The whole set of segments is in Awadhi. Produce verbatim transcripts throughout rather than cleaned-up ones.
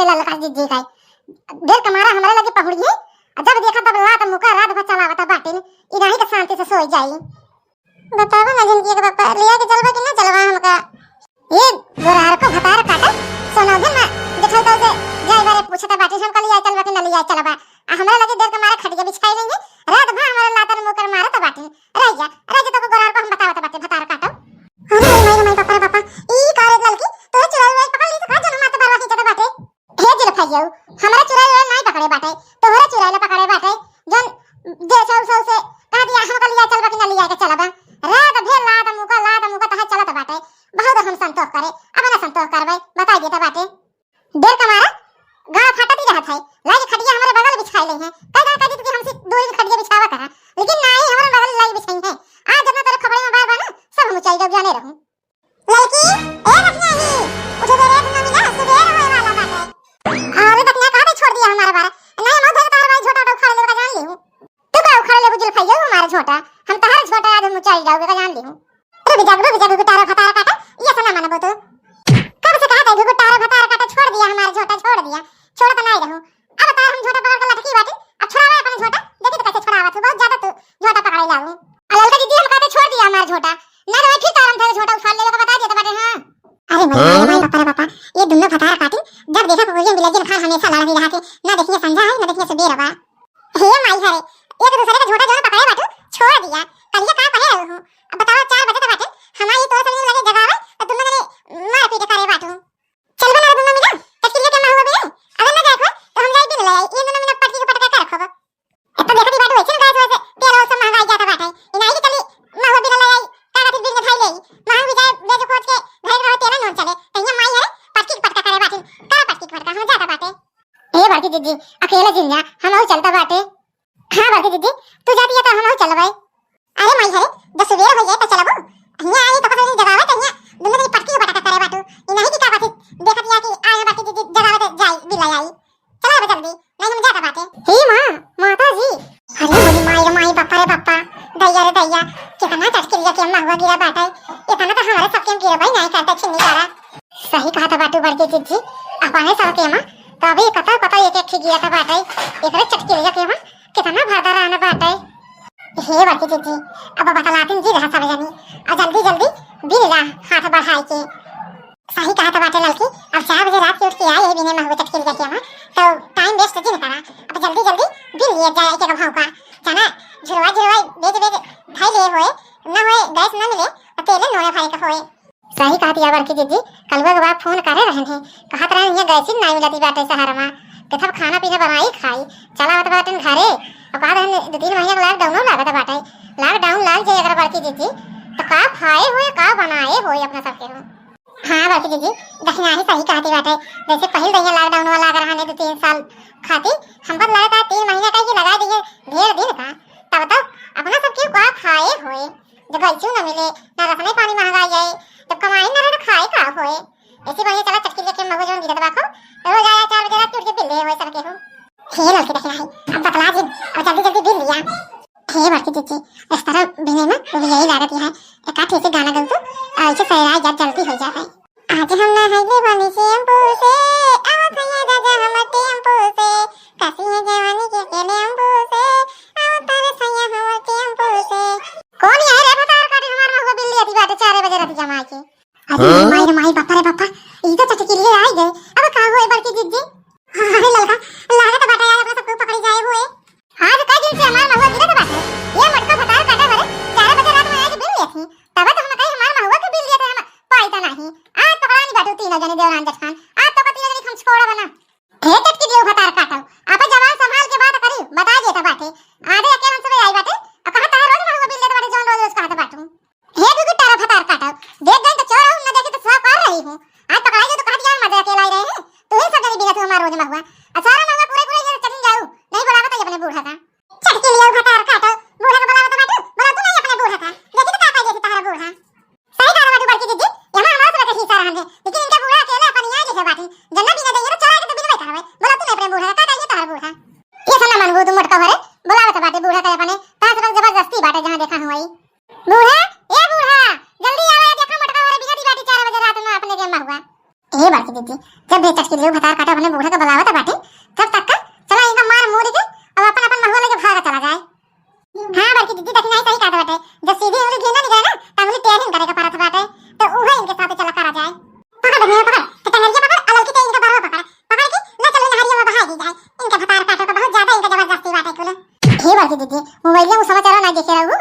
ललका जिज्जी का। देर का मारा हमरे लगे पहुड़ी है, आ जब देखा तब लात मुका रात भर चलावत बाटिन, ई नाही के शांति से सोई जाई। बतावा ना जिनकी के बापा, लिया के चलबा कि ना चलबा हमका? ये गोरार को भतार काटा, सोना दिन में देखल तो से जाई बारे पूछता बाटिन, हमका लिया चलबा कि ना लिया चलबा? आ हमरे लगे देर का मारा खटिया बिछाई लेंगे, रात भर हमरे लातन मुकर मारत बाटिन। रह जा, रह जा, तो गोरार को हम बतावत बाटे, भतार काटो। अरे माई रे माई, बापा रे बापा, ई का रे ललकी, तोरे चुराई वाई पकड़ ली तो का जनम माते बरवा खींचत बाटे? हे जुल्फैया, हमरा चुराई वाई नाई पकड़े बाटे, तोहरे चुराई ला पकड़े बाटे। जौन जे सौ सौ से कह दिया, हमका लिया चलबा कि ना लिया के चलबा। रात भर लात मुका, लात मुका तहां चलत बाटे। बहुत हम संतोष करे, अब ना संतोष करबे, बताई देत बाटे। देर का मारा गाला फाटत ही रहत है। लाइके खटिया हमरे बगल बिछाई ले हैं। कह दे, कह दे कि हमसे दूरी में खटिया बिछावा करा, लेकिन नाही, हमरे बगल लाइके बिछाई हैं। आज जितना तेरे खपड़े में बार बार ना, सब हम उचाई जाब, जाने रहूं। ललकी, ए रखिया ही, उठे दे रे, दुनो मिला, सुबेर होए वाला बाटे। अरे दखिया, कहाँ पे छोड़ दिया हमारा बारा? नहीं, हम उधर तार भाई झोटा उठा उखाड़ लेबे का जान ली हूँ। तू का उखाड़ लेबू जुल्फैया हमारा झोटा? हम तहार झोटा आज हम उचाई जाबे का जान ली हूँ। रुक जा, रुक जा, घुघुटारो भतार काटा, ये से ना मनबो तू। कब से कहा था घुघुटारो भतार काटा, छोड़ दिया हमारा झोटा, छोड़ दिया, छोड़त नहीं रहू। अब तार हम झोटा पकड़ के लटकी बाटी, अब छुड़ावा अपन झोटा, देखी तो कैसे छुड़ावा तू, बहुत ज्यादा तू झोटा पकड़े लागू। आ ललका दीदी हम कहते छोड़ दिया हमारा झोटा, ना तो फिर तार हम तेरे झोटा उछाल लेवे का बता देते बाटे, हाँ। अरे मोरी माई, माई, बापा रे बापा, ये दुनो भतार काटी, जब देखा कुकुरियन बिलैयन खान हमेशा लड़त ही रहत है, ना देखिए संझा है, ना देखिए सुबेर बा। हे माई हरे, एक दूसरे का झोटा जौन पकड़े बाटू, छोड़ दिया। कलिया का कहे रहू हूँ? अब बतावा, चार बजे तक बाटे, हमारी तोर सभी लगे जगावे, तो दुनो जने मार पीट करे बाटू। चल बना दुनो मिला, चटकिलिया के महुआ बिने, अगर ना जाए को, तो हम जाए बिन ले आई, ये दुनो मिला पटकी के पटका के रखो। इतना देखती बाटू, वैसे ना गाय से तेल और सब महंगाई जाता बाटे, इनाई की चली महुआ बिन ले आई, का खातिर बिन खाई ले, महंग भी जाए, बेच खोज के, घर रहो तेल नून चले, कहिया माई हरे, पटकी के पटका करे बाटी, का पटकी के पटका, हम जाता बाटे। ए बड़की दीदी, अकेले जिन जा, हम और चलता बाटे। हाँ बड़की दीदी, तू जाती है तो हम और चलबे। अरे माई हरे, जब सुबेर हो जाए तो चलबो। हियाँ आई तो कसरी जगावे तो हियाँ दुनो दिन पटकी पटका करे बाटू। ई नहीं कि का बात है, देखत या कि आए बड़की दीदी जगावे तो जाई, बिलाई आई। चला बे जल्दी, नहीं हम जाता बाटे। हे माँ, माता जी। अरे मोरी माई रे माई, बापा रे बापा, दैया रे दैया, कितना चटकिलिया के महुआ गिरा बाटे। इतना तो हमारे सबके गिरा भाई नहीं करता छिन्नी कारा। सही कहा था बाटू बड़की जिज्जी, अपने सबके माँ, तो अभी कतौ कतौ एक एक गिरा था बाटे। एकरे चटकिलिया के माँ, कितना भरदा रहना बाटे। हे बड़की जिज्जी, अब बतलातिन जी रहा सब जनी, और जल्दी जल्दी बिन जा हाथ बढ़ाई के। सही कहा तो बाटे ललकी, अब चार बजे रात के उठ के आई है बिने महुआ चटकिलिया के माँ, तो टाइम वेस्ट जिन करा, अब जल्दी जल्दी बिन लिए जाए के भाव का, चना झुरवा झुरवा बेच बेच भाई ले होए, ना होए गैस ना मिले, तो तेले नोए भाई का होए। सही कहत या बड़की जिज्जी, कलुआ के बाप फोन करे रहन है, कहत रहन है गैस ही ना मिलती बाटे शहर में, के तब खाना पीना बनाई खाई, चला आवत बाटन घरे, और कहत रहन दो तीन महीना के लॉकडाउन लागत बाटे, लॉकडाउन लाग जाए अगर बड़की जिज्जी, तो का खाए होए, का बनाए होए अपना सबके हो। हाँ बड़की दीदी, दखिनाही सही कहती बाटे। जैसे पहिल दहिया लॉकडाउन वाला अगर हने दो तीन साल खाती, हमका तो लगता है तीन महीना का ही लगा दिए, ढेर दिन का। तब तक अपना सब क्यों का खाए होए, जब गैसू न मिले, ना रसने पानी महंगा जाए, जब कमाई न रहे तो खाए का होए। ऐसी बढ़िया चला चटकी लेके महुआ जौन गिरत बाखो, रोज आया चार बजे रात के उठ के बिल दे होए सबके हो। हे लड़के दखिनाही, अब बतला जिन, अब जल्दी जल्दी बिल लिया। हे बड़की दीदी, इस तरह बिने में वो यही लागत है। एका ठीक से गाना गल तो, ऐसे सैराय जब जल्दी हो जावे। आज हम नहाइले बानी शैम्पू से, आवत है राजा हमर टेम्पू से, कसी है जवानी के के टेम्पू से, आवत रे सैया हमर टेम्पू से। कौन है रे भतार काटे हमार महुआ बिल्ली अथी बाटे चार बजे रात जमा के? अरे हाँ? माई रे माई, बापा रे बापा, ई तो चटकिलिया आई गए। अब का होए बड़की जिज्जी? अरे ललका, लागत बाटे यार अपना सबको पकड़ी जाए हुए। आज कई दिन से हमार महुआ गिरत बाटे। ये मोटका भतार काटे बरे चार बजे रात में आके बिल लेत ही। तब तो हम कही हमार महुआ के बिल लेत हम पाई त नाही। आज पकड़ानी बाटू तीनों जने देवरान जेठान। आज तो का तीनों जने हम छोड़ब ना। हे चटकी दियो भतार काटो। आप जबान संभाल के बात करी, बता देत बाटे। आधे अकेले हमसे आई बाटे। आ कहा तार रोज महुआ बिल लेत बाटे जौन रोज रोज कहत बाटू। हे दुगुटारा भतार काटो, देख गई तो चोर हूँ, न देखे तो सब कर रही हूँ। आज पकड़ाई गई तो कहा दिया मजे अकेला ही रहे हैं। तू ही सब जनी बिना तू हमार रोज महुआ। आ सारा महुआ पूरे पूरे ये चली जाऊ, नहीं बुलावा तो अपने बूढ़ा का। चटकी लियो भतार काटो, बूढ़ा का बुलावा तो बाटू, बोला तू नहीं अपने बूढ़ा का। देखी तो का पाई देखी तारा बूढ़ा। सही कहा बाटू बड़की दीदी, यहाँ हमारा सब के हिस्सा रहन है, लेकिन इनका बूढ़ा अकेले अपन यहाँ जैसे बाटी। जन्ना बिना दे, ये तो चोरा के तो बिना बैठा रहे। बोला तू नहीं अपने बूढ़ा का, का दीदी, जब भी चटकिलिया भतार काटे अपने बूढ़ा के बुलावत बाटे, तब तक का चला इनका मार मूर के अब अपन अपन महुआ लेके भागा चला जाए। हाँ बड़की दीदी, दखिनाही सही कहत बाटे, जब सीधी उंगली घी ना निकले ना, त उंगली टेढ़ी करे के परत बाटे, तो उहे इनके साथे चला करा जाए। पकड़ दखिनाही, पकड़, तो टंगरिया पकड़, आ ललकी के इनका बरवा पकड़, पकड़ के ले चलो नहरिया में बहाई दी जाए। इनके भतार काटे को बहुत ज्यादा इनका जबरदस्ती बाटे कुल। हे बड़की दीदी, मोबाइल में उ समाचार ना देखे रहू,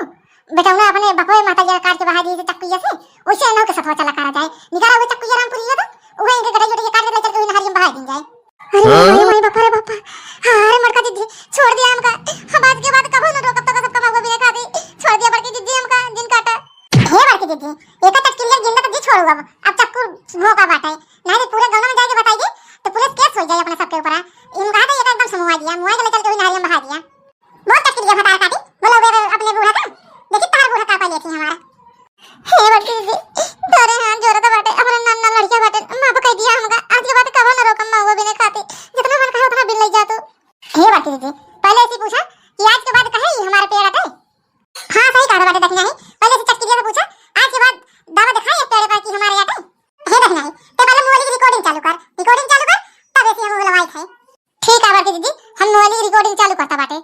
बेटौना अपने बपवे माता जी काट के बहाई दी चक्कुइया से, वैसे इनहू के सथवा चला करा जाए। निकाला वो चक्कुइया रामपुरिया तो, उहे इनके गटई गटई काट के ले चल के उहे नहरिया में बहाई दी जाए। अरे हाँ? माई, माई, बापा रे बापा। हाँ, अरे मड़का दीदी, छोड़ दिया हमका। हम आज के बाद कबो न रोकब तो सबका महुआ बिने खाती। छोड़ दिया बड़की दीदी हमका, जिन काटा। हे बड़की दीदी, एका चटकिलिया जिंदा तो जी छोड़ू अब। अब चक्कू भोंका बाटे। नहीं तो पूरे गाँव में जाके बताइए, तो पुलिस केस हो जाए अपने सबके ऊपर। इनका तो ये एकदम से मुआ दिया, मुआ के ले चल के उहे नहरिया में बहा दिया। बोल चटकिलिया भतार काटी, बोलो बे अपने बूढ़ा का। देखी तार बूढ़ा का पाले थी हमारा। हे बड़की दीदी, तोरे हाथ जोड़त बाटे, अपने नन्ना लड़किया बाटे, माफ कर दिया हमका। आज के बाद कबो न रोकम महुआ बिने खाती, जितना मन कहे उतना बिन ले जा तू। हे बड़की दीदी, पहले ऐसी पूछा कि आज के बाद कहे ही हमारे पेड़ हटे। हाँ सही कहा बाटे दखिनाही, पहले ऐसी चटकिलिया से पूछा, आज के बाद दावा दिखाई एक पेड़ पर कि हमारे हटे। हे दखिनाही, ते पहले मोबाइल की रिकॉर्डिंग चालू कर, रिकॉर्डिंग चालू कर, तब ऐसी हम बुलवाई थे। ठीक है बड़की दीदी, हम मोबाइल की रिकॉर्डिंग चालू करता बाटे।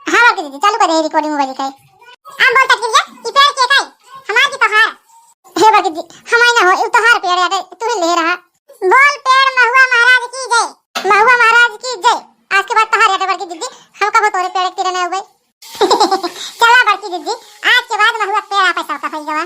हाँ बड़की दीदी, चालू कर दे रिकॉर्डिंग मोबाइल के। अब बोल चटकिलिया, ई पेड़ के काई? हमार की तोहार? हे बड़की दीदी, हमार ना हो, ई तोहार पेड़ याटे, तू ही ले रहा। बोल पेड़ महुआ महाराज की जय। महुआ महाराज की जय। आज के बाद तोहार याटे बड़की दीदी, हम कबो तोरे पेड़ के तीरे ना हुए। चला बड़की दीदी, आज के बाद महुआ पेड़ आप ऐसा का होई गवा।